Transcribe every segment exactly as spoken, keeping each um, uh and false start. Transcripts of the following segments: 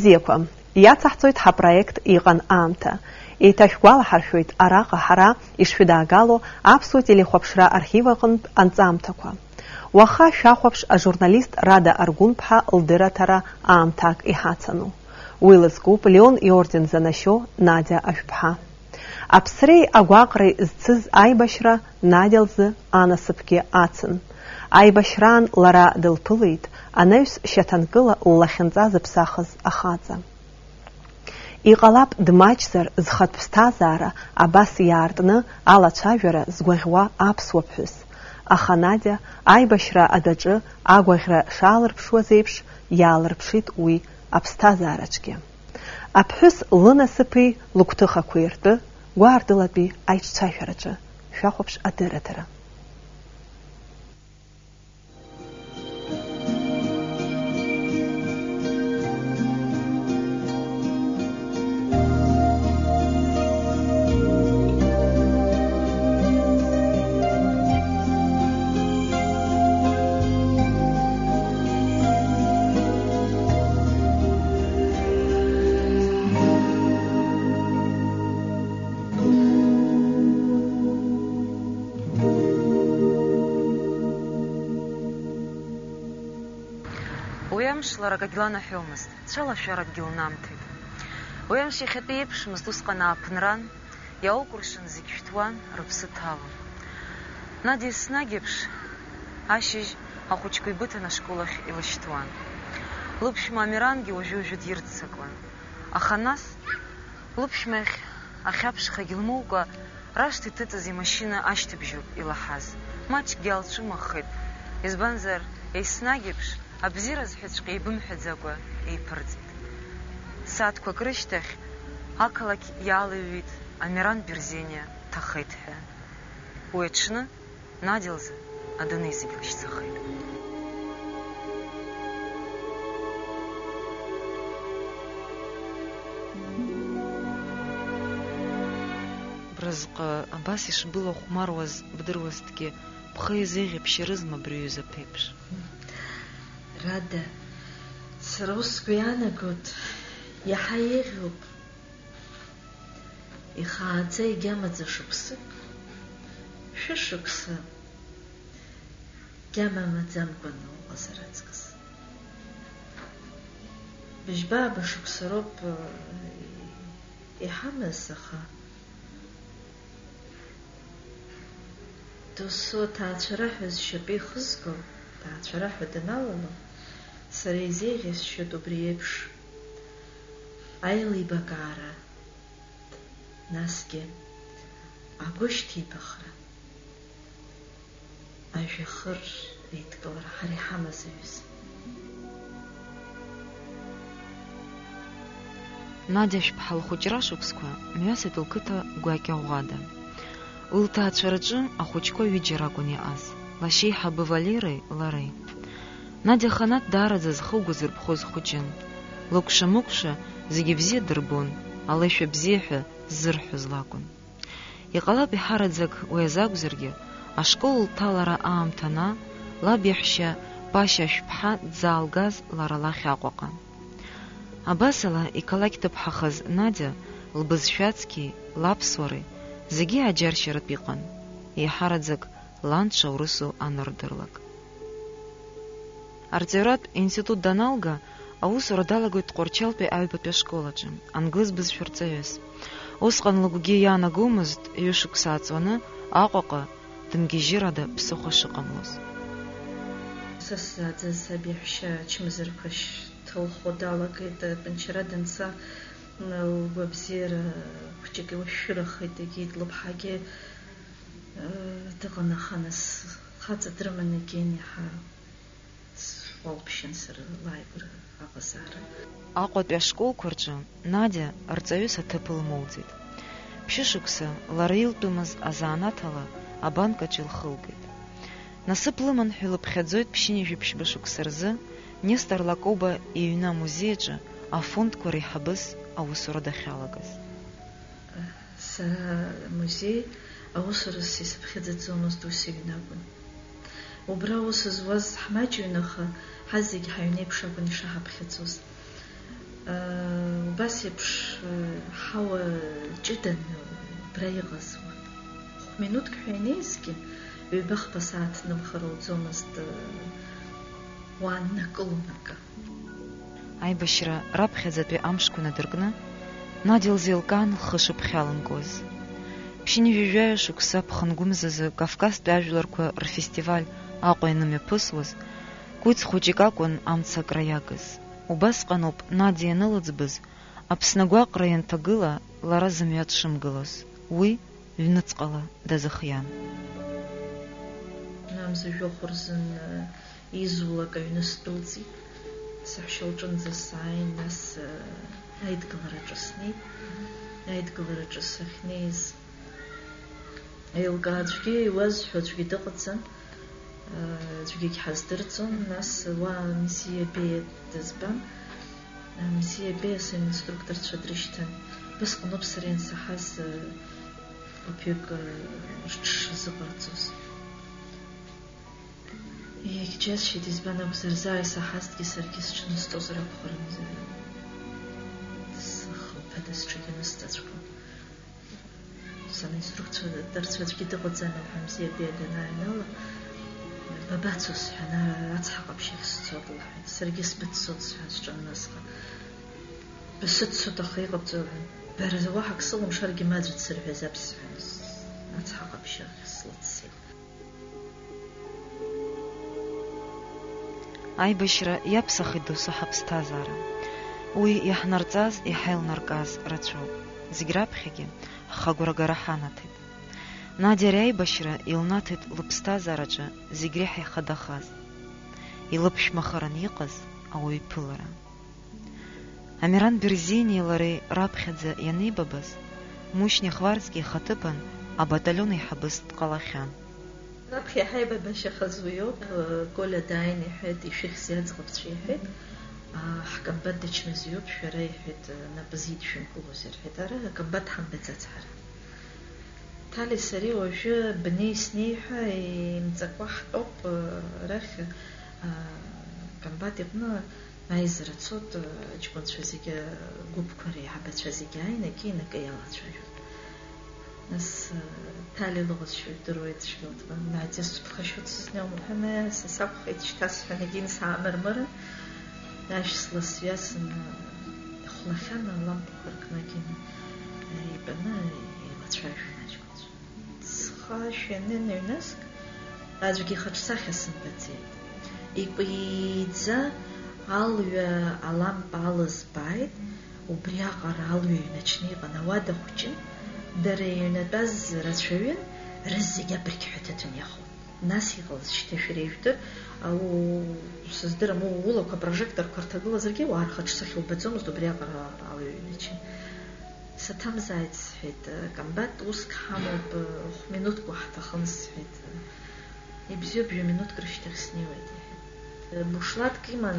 Бзиақәа, иацаҳҵоит ҳапроект Иҟан аамҭа. Еиҭашәгәалаҳаршәоит араҟа ҳара ишшәыдаагало аԥсуа телехәаԥшра архив аҟынтә анҵамҭақәа. Уаха шәахәаԥш ажурналист Рада Аргәынԥҳа лдырраҭара аамҭак иҳацану. Уи лызкуп Леон иорден занашьо Надиа Ашәԥҳа. Аԥсреи агәаҟреи зцыз аибашьра Надиа лзы анасыԥгьы ацын. Аибашьраан лара дылԥылеит анаҩс шьаҭанкыла ллахьынҵа зыԥсахыз ахаҵа. Иҟалап, дмаҷзар, зхатә ԥсҭазаара абас иаартны алацәажәара згәаӷьуа аԥсуа ԥҳәыс. Аха Надиа аибашьра адәаҿы агәаӷьра шаалырԥшуаз еиԥш, иаалырԥшит уи аԥсҭазаараҿгьы. Аԥҳәыс лынасыԥи лыгәҭыхақәеи ртәы гәаартылатәи аиҿцәажәараҿы шәахәаԥш адырраҭара. Уи амш лара акгьы ланаҳәомызт, цәалашәаракгьы лнамҭеит. Уи амш иахьатәи еиԥшмызт, усҟан ааԥынран, иааукәыршан зегь шәҭуан, рыԥсы ҭалон. Надиа еснагь еиԥш, ашьыжь ахәыҷқәа еибыҭан ашкол ахь илышьҭуан. Лыԥшәма Амирангьы уажәы-уажәы дирццакуан. Аха нас, лыԥшәмахь ахьаԥшхагь лмоукәа, рашҭа иҭыҵыз имашьына ашьҭыбжьоуп илаҳаз. Маҷкгьы аалцәымыӷхеит, избанзар, еснагь еиԥш, абзиара азҳәаҵәҟьа еибымҳәаӡакәа еиԥырҵит. Сааҭқәак рышьҭахь, ақалақь иалыҩҩит Амиран Берзениа дҭахеит ҳәа. Уи аҽны, Надиа лзы адунеи зегь лашьцахеит. Бразҟы абас ишбылахәмаруаз бдыруазҭгьы, бхы еизеиӷьыбшьарызма абри аҩыза ԥеиԥш? Рада, сара ус сгәы иаанагоит, иаҳа еиӷьуп. Ихааӡа егьамаӡа шықәсык, шәышықәса гьама маӡамкәан уҟазар аҵкыс. Быжьба-ааба шықәса роуп, э, иҳамаз, аха досу аҭаацәара ҳәа зшьапы ихызго, аҭаацәара ҳәа даналало, сара изеиӷьасшьоит убри еиԥш аилибакаара. Насгьы агәышьҭибахра, ажәҩахыр еидкылара ҳара иҳамаз аҩыза. Надиа Шәԥҳа лхәыҷра шықәсқәа мҩасит лқыҭа гәакьа ӷәӷәада. Уи лҭаацәараҿы ахәыҷқәа ҩыџьа ракәын иаҟаз, лашьеиҳабы Валери лареи. Надиа Ханаҭ даараӡа зхы угәазырԥхоз хәыҷын. Лыкәша-мыкәша зегьы бзиа дырбон, алеишәа бзиа ҳәа ззырҳәоз лакәын. Иҟалап, иҳараӡак уи азакәзаргьы, ашкол лҭалара аамҭа анаа, лаб иаҳәшьа Пашьа Шәԥҳа дзаалгаз лара лахь Аҟәаҟа. Абасала, иқалақь ҭыԥҳахаз Надиа лбызшәацқьеи лаԥсуареи зегьы аџьаршьаратә иҟан, еиҳараӡак лан дшаурысу анырдырлак. Арҵаҩратә институт даналга, аусура далагоит Тҟәарчалтәи аҩбатәи ашкол аҿы, англыз бызшәа рҵаҩыс. Усҟан лыгәгьы иаанагомызт ҩышықәса ааҵуаны Аҟәаҟа дымгьежьырада ԥсыхәа шыҟамлоз. Са сзааӡаз саб иаҳәшьа ачмазарқәа шьҭылхуа далагеит, атәанчара данца, лгәабзиара хәҷык илышәшәырахеит, егьит лыԥҳагьы, э, дыҟан, аха нас хаҵа дрыманы егьин иаҳа схәалԥшьан сара лааигәара аҟазаара. Аҟәатәи ашколқәа рҿы Надиа рҵаҩыс аҭыԥ лмоуӡеит. Ԥшьышықәса лара илтәымыз азанааҭ ала абанк аҿы илхылгеит. Насыԥ лыман ҳәа илыԥхьаӡоит ԥшьынҩажәи ԥшьба шықәса рзы Нестор Лакоба иҩны амузеи аҿы афондқәа реиҳабыс аусура дахьалагаз. Сара амузеи аусурас исыԥхьаӡаӡомызт, ус иҩны акәын. Убра аус зуаз ҳмаҷҩын, аха ҳазегь ҳаҩнеиԥш акәын ишаҳаԥхьаӡоз. Убас еиԥш, ҳауа ҷыданы убра иҟаз уан. Хә-минуҭк ҳәа инеизгьы, ҩба-хԥа сааҭ нымхар лӡомызт, уааннакылон акы. Аибашьра раԥхьаӡатәи амшқәа надыркны, Надиа лзеилкаан лхы шыԥхьалымкуаз. Ԥшьынҩажәаҩа шықәса ԥхынгәымзазы Кавказтәи ажәларқәа рфестиваль Аҟәа ианымҩаԥысуаз, кәиц хәыҷык акәын амца акра иагыз. Убасҟаноуп Надиа ианылыӡбаз, Аԥсны агәаҟра ианҭагыла, лара зымҩа дшымгылоз, уи ҩныҵҟала дазыхиан. Амза жәохә рзын, э, изулак аҩны сдәылҵит. Саҳәшьа лҿынӡа сааин, нас, э, аидгылараҿы снеит. Аидгылараҿы сахьнеиз, еилкаа аӡәгьы иуазҳәо аӡәгьы дыҟаӡам. Аӡәгьы егьҳаздырӡом, нас уа Мзиа Беиа дызбан. Мзиа Беиа санинструкторцәа дрышьҭан. Убысҟаноуп сара иансаҳаз, гәыԥҩык рҽшазыҟарҵоз. Иагьџьасшьеит, избан акәзар, заа исаҳазҭгьы саргьы сҽанысҵозар акәхарын, сыхымԥада сҽагьанысҵаҵәҟьон. Санинструкторцәа аӡәгьы дыҟаӡами, лҳәан, Мзиа Беиа данааҩнала, бабацо сҳәан, ацҳа ҟаԥшь ахь сцот лҳәеит, саргьы сбыццот сҳәан сҿынасхеит. Бсыццот, аха иҟабҵо лҳәан, бара уаҳа ак сылымшаргьы маӡәыц сырҳәазап сҳәан, ацҳа ҟаԥшь ахь слыццеит. Аибашьра иаԥсахит досу ҳаԥсҭазаара. Уи иаҳнарҵаз, иҳаилнаркааз рацәоуп. Зегь раԥхьагьы ҳхы агәрагара ҳанаҭеит. Надиа ари аибашьра илнаҭеит лыԥсҭазаараҿы зегь реиҳа ихадахаз, илыԥшәмахаран иҟаз ауаҩы иԥылара. Амиран Берзиниеи лареи раԥхьаӡа ианеибабаз, Мушьни Хварцкиа ихаҭыԥан абаталион еиҳабыс дҟалахьан. Раԥхьа иаҳа еибабашьахаз уиоуп, Коля дааин иҳәеит, ишәыхьзеи аӡӷабцәа, иҳәеит, ҳкомбат дычмазаҩуп, шәара, иҳәеит, напы зидшәымкылозеи, рҳәеит, ара акомбат ҳамбаӡац ҳара. Ҭали сареи уажәы бнеи снеи ҳәа еимҵакуа ҳтәоуп, арахь, акомбат иҟны аизара цот, аҷкәынцәа зегьы, агәыԥқәа реиҳабацәа зегьы ааины акы инакы иалацәажәоит. Нас, Ҭали лыҟазшьа жәдыруеит, шәгылт, Надиа, сыԥхашьоит сызнеом, лҳәан, са сакәхеит шьҭа, сҳәан, егьин саамырмырын, ашә сласҩасын, ихәлахьан алампақәа ркны, егьин, итәаны еилацәажәон аҷкәынцәа. Схы ашә ианыҩнаск, аӡәгьы ихаҿсахьа сымбаӡеит. Икәиӡа алҩа алампа ала збааит, убриаҟара алҩа ҩначны иҟан ауада хәҷы, дара иҩнатәаз рацәаҩын, рызегь абыргьҳәа ҭаҭын иахон. Нас иҟалаз шьҭа шәара ижәдыр, ау, сыздырам, у-, улақәа апрожекторқәа рҭагылазаргьы, уаа рхаҿсахьа убаӡомызт, убриаҟара алҩа ҩначын. Саҭамзааит, сҳәеит, акомбат, уск ҳамоуп, хә-минуҭк уаҳҭахын, сҳәеит. Ибзиоуп, жәа-минуҭк рышьҭахь снеиуеит, иҳәеит. Бушлатк иман,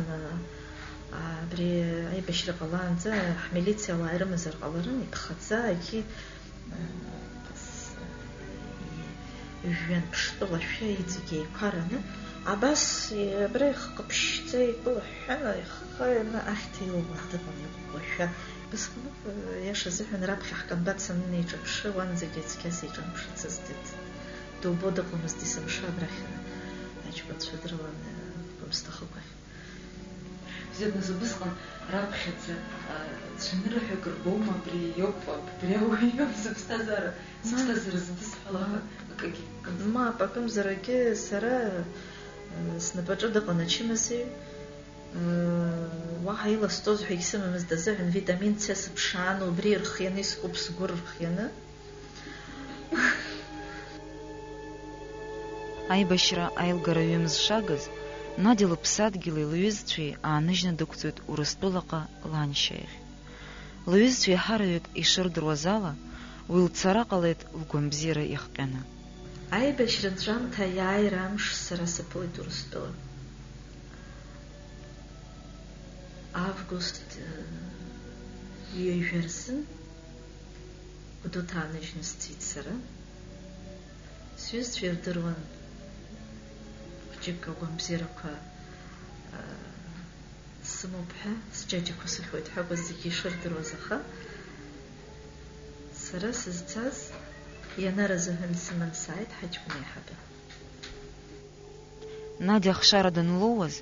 абри аибашьра ҟалаанӡа ҳмилициа ауаа ирымазар ҟаларын, иԥхаӡа, егьи, ас, жәҩан ԥштәыла шәа иҵегь еиқәараны, абас, абра ихы ҟаԥшьӡа икылыҳәҳәаны, ихы ианы ахьҭа илалан дыҟан, иҟәҟәашәа. Бысҟаноуп, иаша азыҳәан, раԥхьа ҳкомбат санынеиҿаԥшы, уанӡагьы цқьа сеиҿамԥшыцызт. Дубо дыҟамызт есымша абрахь, аҷкәынцәа дрылан, Гәымсҭа ахықәахь. Бзиа, нас убысҟан раԥхьаӡа, а, цәанырраҳәак рбома, абри иоуп, абри ауаҩ иоуп сыԥсҭазаара, сыԥсҭазаара зыдысҳәала, аха акагьы акымзар. Мап, акымзаракгьы сара, а, снапаҿы дыҟан ачымазаҩ. Уаҳа иласҵоз ҳәа егьсымамызт азыҳәан, витамин С сыԥшаан, убри ирхианы искуп сгәы рырхианы. Аибашьра аилгара ҩымз шагыз, Надиа лыԥсадгьыли лҩызцәеи ааныжьны дықәҵоит Урыстәылаҟа ланшьа иахь. Лҩызцәа еиҳараҩык ишырдыруаз ала, уи лцара ҟалеит лгәамбзиара иахҟьаны. Аибашьра анҵәамҭа аиааира амш сара саԥылеит Урыстәыла. Август, э, ҩажәа рзын Гәдоуҭа ааныжьны сцеит сара. Сҩызцәа ирдыруан хәҷык агәамбзиарақәа, э, Сымоуп ҳәа, сџьаџьақәа сыхьуеит ҳәа акәыз зегьы ишырдыруаз, аха сара сызцаз ианара азыҳәан дсыман сааит ҳаҷкәын аиҳабы. Надиа ахшара данлоуаз,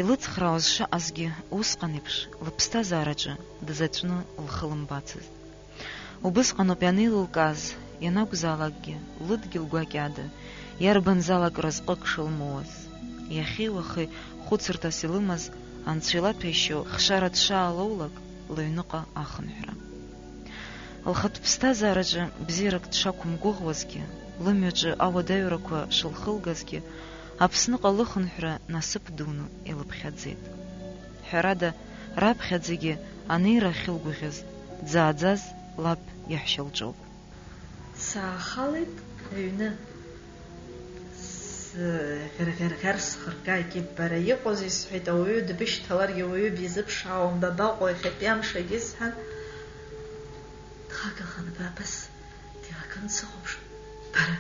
илыцхраауаз шыҟазгьы, усҟан еиԥш лыԥсҭазаараҿы дызаҵәны лхы лымбацызт. Убысҟаноуп ианеилылкааз, ианакәзаалакгьы, лыдгьыл гәакьада, иарбанзаалак разҟык шылмоуаз. Иахьеи уахеи хәыцырҭас илымаз, анцәа илаҭәеишьо хшара дшаалоулак, лыҩныҟа ахынҳәра. Лхатә ԥсҭазаараҿы бзиарак дшақәымгәыӷуазгьы, лымҩаҿы ауадаҩрақәа шылхылгазгьы, Аԥсныҟа лыхынҳәра насыԥ дуны илыԥхьаӡеит. Ҳәарада, раԥхьаӡагьы анеира ахьылгәаӷьыз, дзааӡаз лаб иаҳәшьа лҿоуп. Саахалеит аҩны. Сӷьарӷьарӷьар схыргагьы, бара иҟоузеи сҳәеит, ауаҩы дбышьҭаларгьы ауаҩы бизыԥшаауам, бабаҟоу иахьатәи амшагьы сҳәан. Дхагаханы баабас дивагылан дсыхәаԥшуан. Бара,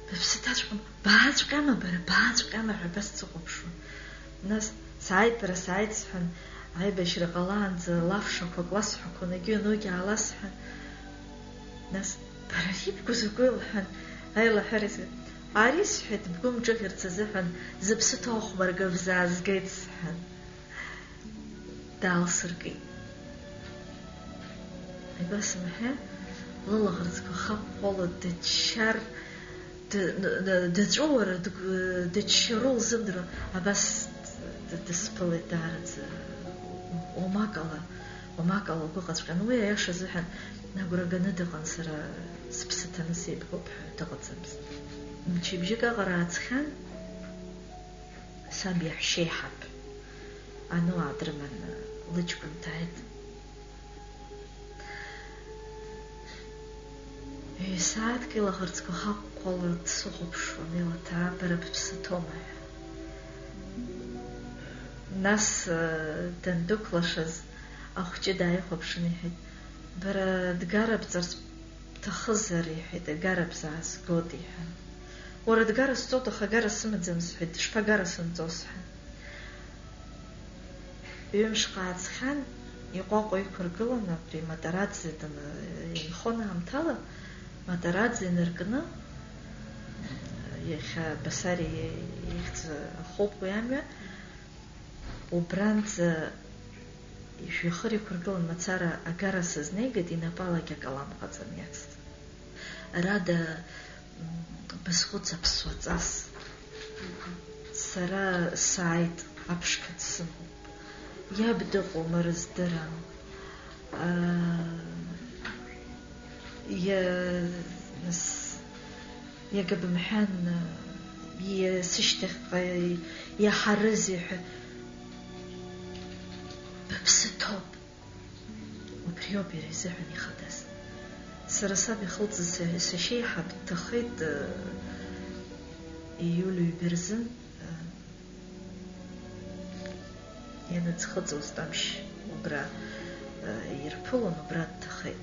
быԥсы ҭаҵәҟьома, бааҵәҟьама, бара, бааҵәҟьама ҳәа абас дсыхәаԥшуан. Нас, сааит, бара, сааит, сҳәан, аибашьра ҟалаанӡа лафшақәак ласҳәақәон, егьи-егьигьы ааласҳәан. Нас, бара, ибго закәи лҳәан, аилаҳәара изгеит. Ари, сҳәеит, бгәы мҿыӷьырц азыҳәан зыԥсы ҭоу ахәмарга бзаазгеит, сҳәан. Даалсыркит. Ибасымҳәа, лылаӷырӡқәа хапҟәала дыччар, д-, н-, н-, дыҵәуо уара, дг-, дыччароу лзымдыруа, абас д-, д-, дысԥылеит даараӡа, уамак ала, уамак ала лгәы ҟаҵәҟьаны. Уи аиаша азыҳәан агәра ганы дыҟан, сара сыԥсы ҭаны сеибгоуп ҳәа дыҟаӡамызт. Мчыбжьык аҟара ааҵхьан, саб иаҳәшьеиҳаб. Ануаа дрыманы лыҷкәын дааит. Ҩ-сааҭк илаӷырӡқәа хапҟәала дсыхәаԥшуан, илаҭаа, бара быԥсы ҭоума ҳәа. Нас, э, дандәықәлашаз ахәҷы дааихәаԥшын, иҳәеит, бара дгарабҵарц бҭахызар, иҳәеит, агара бзаазгоит, иҳәан. Уара дгара сҵоит, аха агара сымаӡам, сҳәеит, дышԥагара сымҵо, сҳәан. Ҩымшҟа ааҵхьан, иҟәаҟәа иқәыргыланы, абри Матараӡе даны инхон аамҭала, Матараӡе инаркны, иахьа Басариа ихьӡ ахоуп уи амҩа, убранӡа ишәҩахыр иқәыргылан мацара агара сызнеигеит, инапалагьы акалам ҟаҵаны иацҵа. Рада, м, базхәыц аԥсуа ҵас. Сара сааит, аԥшқа дсымоуп. Иаб дыҟоума рыздырам. Аа, иа-, нас, иага бымҳәан, иа-, сышьҭахьҟа иаҳарызеи ҳәа. Быԥсы ҭоуп. Убриоуп иара изыҳәан ихадаз. Сара саб ихылҵыз са-, сашьеиҳаб дҭахеит, э, ииуль ҩба рзын, э, ианыӡхыҵуаз амшь убра, э, ирԥылон, убра дҭахеит.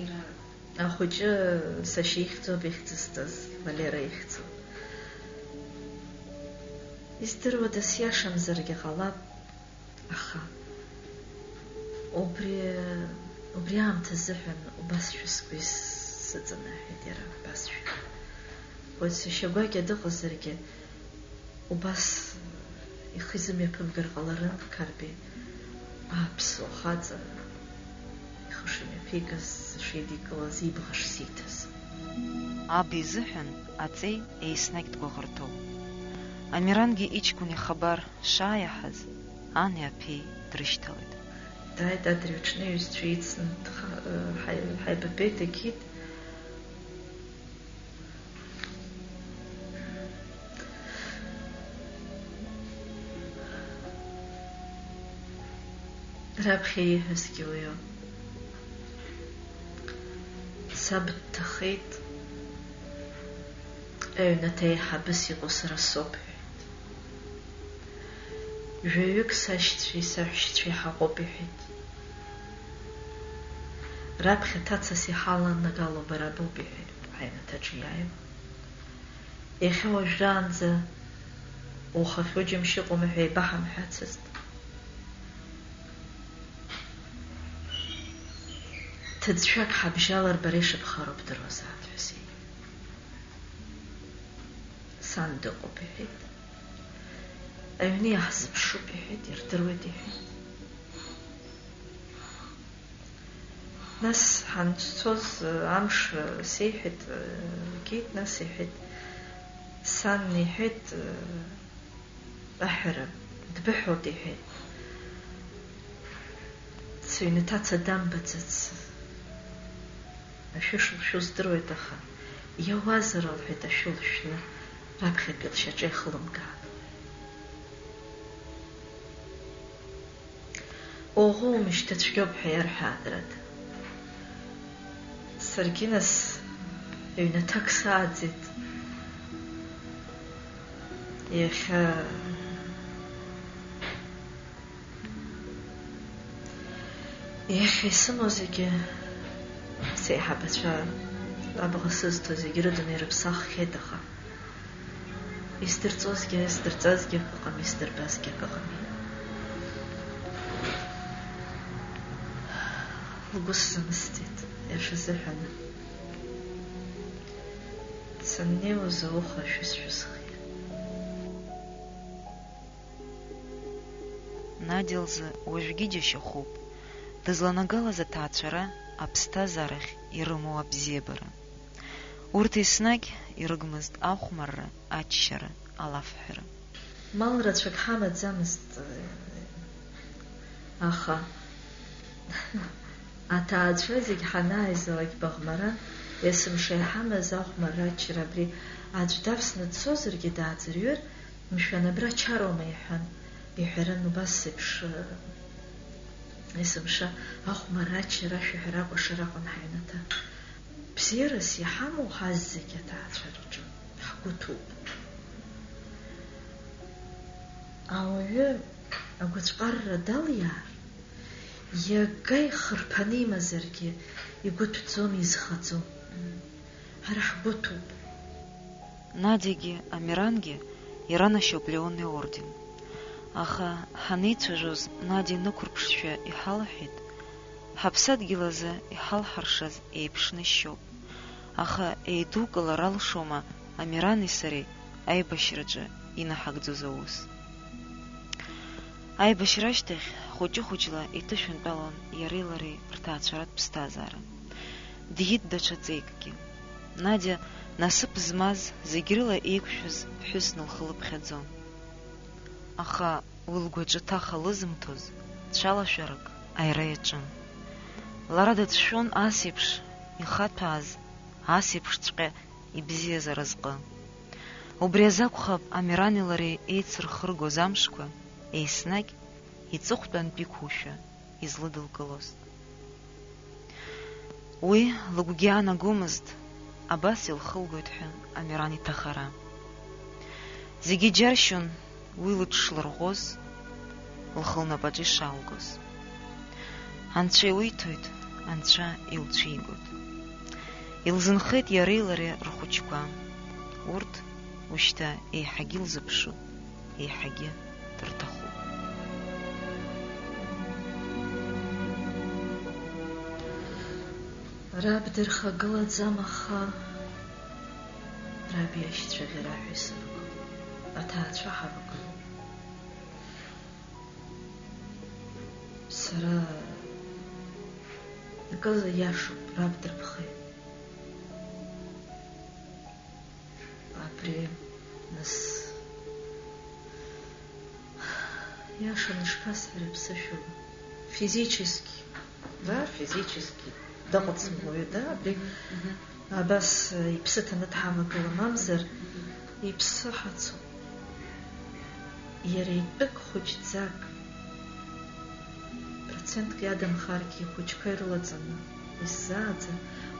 Иара ахәыҷы сашьа ихьӡуп ихьӡысҵаз, Валера ихьӡуп. Издыруада, сиашамзаргьы ҟалап. Аха убри, убри аамҭа азыҳәан убасшәа сгәы исыҵанаҳәеит иара, убасшәа. Уаҩ сашьа гәакьа дыҟазаргьы, убас ихы изымҩаԥымгар ҟаларын Қарбеи, аԥсуа хаҵа ихы шымҩаԥигаз, шидикылаз, ибӷа шсиҭаз. Аб изыҳәан аҵеи еснагь дгәыӷырҭоуп. Амирангьы иҷкәын ихабар шааиаҳаз, ани аԥеи дрышьҭалеит. Дааит адырҩаҽны иҩызцәа ицны, дха-, ҳаи-, ҳаибабеит, дагьит. Раԥхьа ииҳәазгьы уиоуп. Саб дҭахеит, аҩнаҭа еиҳабыс иҟоу сара соуп, иҳәеит. Жәаҩык сашьцәеи саҳәшьцәеи ҳаҟоуп, иҳәеит. Раԥхьа ҭацас иҳаланагало бара боуп, иҳәеит, ҳаҩнаҭаҿы иааиуа. Иахьа уажәраанӡа ухахьы џьымшь ыҟоума ҳәа еибаҳамҳәацызт. Ҭыӡшәак ҳабжьалар бара ишыбхароу бдыруазааит ҳәа сеиҳәеит. Сан дыҟоуп, иҳәеит. Аҩны иаҳзыԥшуп, иҳәеит, ирдыруеит, иҳәеит. Нас ҳанцоз, э, амш, э, сеиҳәеит, э, геит, нас иҳәеит, сан иҳәеит, э, аҳәара, дбыҳәоит, иҳәеит. Сыҩны ҭаца дамбаӡац. Ашәы шылшәу здыруеит, аха иауазар, лҳәеит, ашәы лшәны, раԥхьатәи лшьаҿа ихылымгаан. Оӷоумышьҭа цәгьоуп ҳәа иарҳәааит. Саргьы нас ҩнаҭак сааӡеит. Иахьа, иахьа исымоу зегьы, сеиҳабацәа абӷа сызҭо зегьы рыдунеи рыԥсаххьеит, аха Исдырҵозгьы, исдырҵазгьы акы ыҟам, исдырбазгьы акы ыҟам. Лгәы сзымысҵеит, иаша азыҳәан. Саннеиуаз ауха шәысшәысхит. Надиа лзы уажәгьы џьашьахәуп, дызланагалаз аҭаацәара, аԥсҭазаарахь ирымоу абзиабара. Урҭ еснагь ирыгмызт ахәмарра, аччара, алафҳәара. Мал рацәак ҳамаӡамызт, аха аҭаацәа зегь ҳанааизалак баӷмара, есымша иҳамаз ахәмарра, аччара, абри аӡә давсны дцозаргьы дааӡырҩыр, мшәан, абра ачароума, иҳәан, иҳәарын убас еиԥш, есымша ахәмарра, аччара, ашәаҳәара, акәашара акәын ҳаҩнаҭа. Бзиарас иҳамоу ҳаззегь аҭаацәа рҿы ҳгәы ҭәуп. Ауаҩы агәыҵәҟьарра далиаар, иага ихырԥаны имазаргьы, игәы ҭәӡом, изхаӡом. Ҳара ҳгәы ҭәуп. Надиагьы Амирангьы иранашьоуп Леон иорден. Аха ҳанеицәажәоз, Надиа инықәырԥшшәа иҳалҳәеит, ҳаԥсадгьыл азы иҳалҳаршаз еиԥшны шьоуп. Аха еидукылар алшома Амирани сареи аибашьраҿы инаҳагӡоз аус? Аибашьра ашьҭахь, хәыҷы-хәыҷла иҭышәынтәалон иареи лареи рҭаацәаратә ԥсҭазаара. Диит даҽа ҵеикгьы. Надиа насыԥ змаз, зегь рыла еиқәшәаз ԥҳәысны лхы лыԥхьаӡон. Аха уи лгәаҿы ҭаха лызымҭоз цәалашәарак аира иаҿын. Лара дацәшәон ас еиԥш ихаҭәааз, ас еиԥшҵәҟьа ибзиаз аразҟы. Убри азы акәхап Амирани лареи еицырхыргоз амшқәа еснагь иҵыхәтәантә иқәушәа излыдылкылоз. Уи лыгәгьы аанагомызт, абас илхылгоит ҳәа Амиран иҭахара. Зегьы иџьаршьон уи лыҽшлырӷәӷәоз, лхы лнапаҿы ишалгоз. Анцәа илиҭоит, Анцәа илцәигоит. Илзынхеит иареи лареи рхәыҷқәа. Урҭ ушьҭа еиҳагьы илзыԥшуп, еиҳагьы дырҭахуп. Раб дырхагылаӡам, аха раб иашьцәа ӷьараҳәа исыргылоуп, аҭаацәа ҳаргылоуп. Сара акы иашоуп, раб дырԥхеит. Абри, нас, иашаны ишԥасҳәари аԥсышәала? Физически, да, физически дыҟаӡам уаҩы, да, абри. Мгм. Абас, э, иԥсы ҭаны дҳавагыла, мамзар, мгм, иԥсы ҳацуп. Иара итәык хәыҷӡак, процентк иадамхаргьы, ихәыҷқәа ирылаҵаны исзааӡа,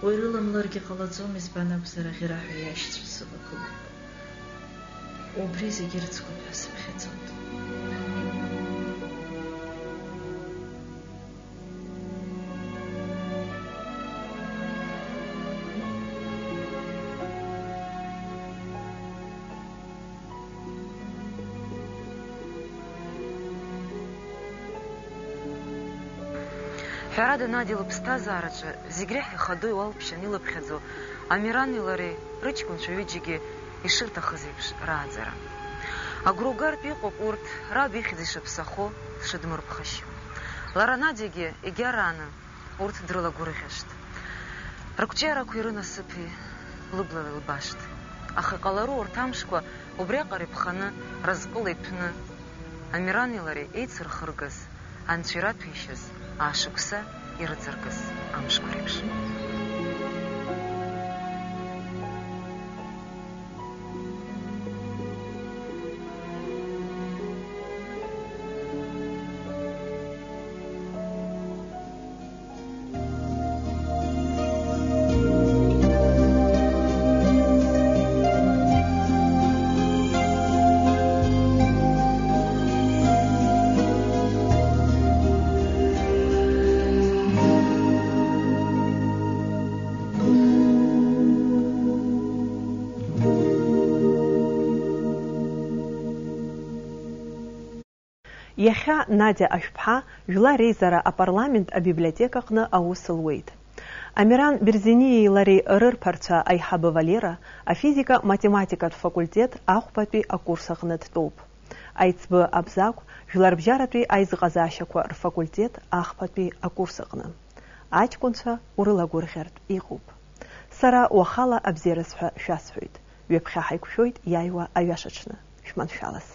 уи рыламларгьы ҟалаӡом, избан акәзар, аӷьараҳәа иашьцәа сывагылоуп. Убри зегьы рыцкуп ҳәа сыԥхьаӡоит. Ҳәарада, Надиа лыԥсҭазаараҿы зегь реиҳа ихадоу, иуалԥшьаны илыԥхьаӡо Амирани лареи рыҷкәынцәа ҩыџьагьы ишырҭахыз еиԥш рааӡара. Агәра угартә иҟоуп урҭ раб ихьӡ ишаԥсахо, дшыдмырԥхашьо. Лара Надиагьы егьарааны урҭ дрылагәырӷьашт. Рықәҿиарақәеи рынасыԥи лыблала илбашт. Аха иҟалару урҭ амшқәа убриаҟара иԥханы, разҟыла иҭәны, Амирани лареи еицырхыргаз, анцәа ираҭәеишьаз аашықәса ирыҵаркыз амшқәа реиԥш. Иахьа Надиа Ашәԥҳа Жәлар Реизара апарламент абиблиотекаҟны аус луеит. Амиран Берзениеи лареи рырԥарцәа аиҳабы Валера афизика-математикатә факультет ахәбатәи акурс аҟны дтәоуп. Аиҵбы Абзагә Жәларбжьаратәи аизыҟазаашьақәа рфакультет ахԥатәи акурс аҟны. Аҷкәынцәа урылагәырӷьартә иҟоуп. Сара уахала абзиараз ҳәа шәасҳәоит. Ҩаԥхьа ҳаиқәшәоит иааиуа аҩашаҽны. Шәманшәалаз.